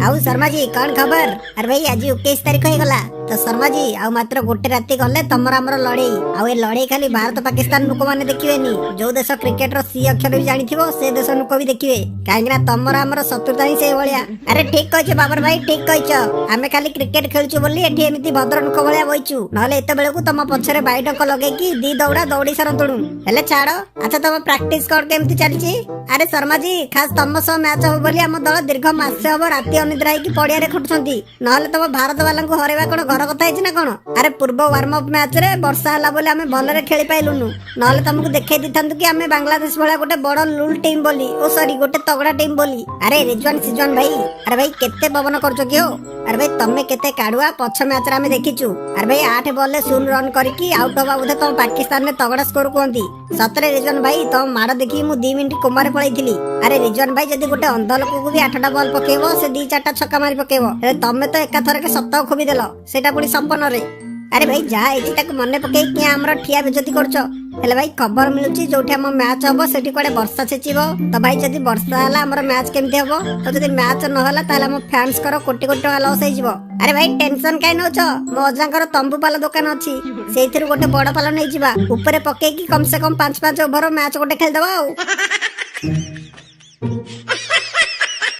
ଆଉ ଶର୍ମାଜୀ, କଣ ଖବର? ଆରେ ଭାଇ, ଆଜି 21 ତାରିଖ ହେଇଗଲା ତ। ଶର୍ମାଜୀ, ଆଉ ମାତ୍ର ଗୋଟେ ରାତି ଗଲେ ତମର ଆମର ଲଢେଇ। ଆଉ ଏ ଲଢେଇ ଖାଲି ଭାରତ ପାକିସ୍ତାନ ଲୋକମାନେ ଦେଖିବେନି, ଯୋଉ ଦେଶ କ୍ରିକେଟର ସି ଅକ୍ଷର ବି ଜାଣିଥିବ, ସେ ଦେଶ ଲୋକ ବି ଦେଖିବେ। କାହିଁକି ନା ତମର ଆମର ଶତ୍ରୁତା ହିଁ ସେଇଭଳିଆ। ଆରେ ଠିକ କହିଛ ବାବର ଭାଇ, ଠିକ କହିଛ। ଆମେ ଖାଲି କ୍ରିକେଟ ଖେଳୁଛୁ ବୋଲି ଏଠି ଏମିତି ଭଦ୍ର ଲୋକ ଭଳିଆ ବଇଛୁ, ନହେଲେ ଏତେବେଳକୁ ତମ ପଛରେ ବାଇଡଙ୍କ ଲଗେଇକି ଦି ଦୌଡ଼ା ଦୌଡି ସାରନ୍ତୁଣୁ। ହେଲେ ଛାଡ, ଆଚ୍ଛା, ତମ ପ୍ରାକ୍ଟିସ କଣ କେମିତି ଚାଲିଛି? ଆରେ ଶର୍ମାଜୀ, ଖାସ ତମ ସହ ମ୍ୟାଚ ହବ ବୋଲି ଆମ ଦଳ ଦୀର୍ଘ ମାସେ ହବ ରାତି ଅନିଦ୍ରା ହେଇକି ପଡିଆରେ ଖଟୁଛନ୍ତି। ନହେଲେ ତମ ଭାରତ ବାଲାଙ୍କୁ ହରେଇବା କଣ ଘର କଥା ହେଇଛି ନା କଣ? ଆରେ ପୂର୍ବ ୱାର୍ମ ଅପ୍ ମ୍ୟାଚ ରେ ବର୍ଷା ହେଲା ବୋଲି ଆମେ ଭଲରେ ଖେଳି ପାଇଲୁନୁ, ନହେଲେ ତମକୁ ଦେଖେଇ ଦେଇଥାନ୍ତୁ କି ଆମେ ବାଂଲାଦେଶ ଭଳିଆ ଗୋଟେ ବଡ ଲୁଲ ଟିମ୍ ବୋଲି, ଓ ସରି, ଗୋଟେ ତଗଡା ଟିମ୍ ବୋଲି। ଆରେ ରିଜୱାନ ସିଜୱାନ ଭାଇ, ଆରେ ଭାଇ, କେତେ ପବନ କରୁଛ କି ହୋ? ଆରେ ଭାଇ, ତମେ କେତେ କାଢୁଆ ପଛ ମ୍ୟାଚରେ ଆମେ ଦେଖିଛୁ। ଆରେ ଭାଇ, 8 ବଲରେ 0 ରନ୍ କରିକି ଆଉଟ ହବା ବୋଧେ ତମ ପାକିସ୍ତାନରେ ତଗଡା ସ୍କୋର କୁହନ୍ତି। ସତରେ ରିଜୱାନ ଭାଇ, ତମ ମାଡ ଦେଖିକି ମୁଁ 2 ମିନିଟ କୋମାରେ ପଳେଇଥିଲି। ଆରେ ରିଜୱାନ ଭାଇ, ଯଦି ଗୋଟେ ଅନ୍ଧ ଲୋକକୁ ବି 8ଟା ବଲ ପକେଇବ, ସେ ଦି ଚାରିଟା ଛକା ମାରି ପକେଇବ। ହେଲେ ତମେ ତ ଏକାଥରକେ ଶତକ ଖୋବି ଦେଲ, ସେଇଟା ପୁଣି ସପନରେ। ଆରେ ଭାଇ, ଯାହା ହେଇଛି ତାକୁ ମନେ ପକେଇ କିଏ ଆମର ଠିଆ ବେଜତି କରୁଛ? ହେଲେ ଭାଇ, ଖବର ମିଳୁଛି ଯୋଉଠି ଆମ ମ୍ୟାଚ ହବ ସେଠି କୁଆଡେ ବର୍ଷା ଛେଚିବ। ତ ଭାଇ, ଯଦି ବର୍ଷା ହେଲା ଆମର ମ୍ୟାଚ କେମିତି ହବ? ତ ଯଦି ମ୍ୟାଚ ନହେଲା, ତାହେଲେ ଆମ ଫ୍ୟାନ୍ସଙ୍କର କୋଟି କୋଟି ଟଙ୍କା ଲସ୍ ହେଇଯିବ। ଆରେ ଭାଇ, ଟେନସନ କାଇଁ ନଉଛ? ମୋ ଅଜାଙ୍କର ତମ୍ବୁ ପାଲ ଦୋକାନ ଅଛି, ସେଇଥିରୁ ଗୋଟେ ବଡ ପାଲ ନେଇଯିବା, ଉପରେ ପକେଇକି କମ ସେ କମ 5 5 ଓଭର ମ୍ୟାଚ ଗୋଟେ ଖେଳିଦବା ଆଉ।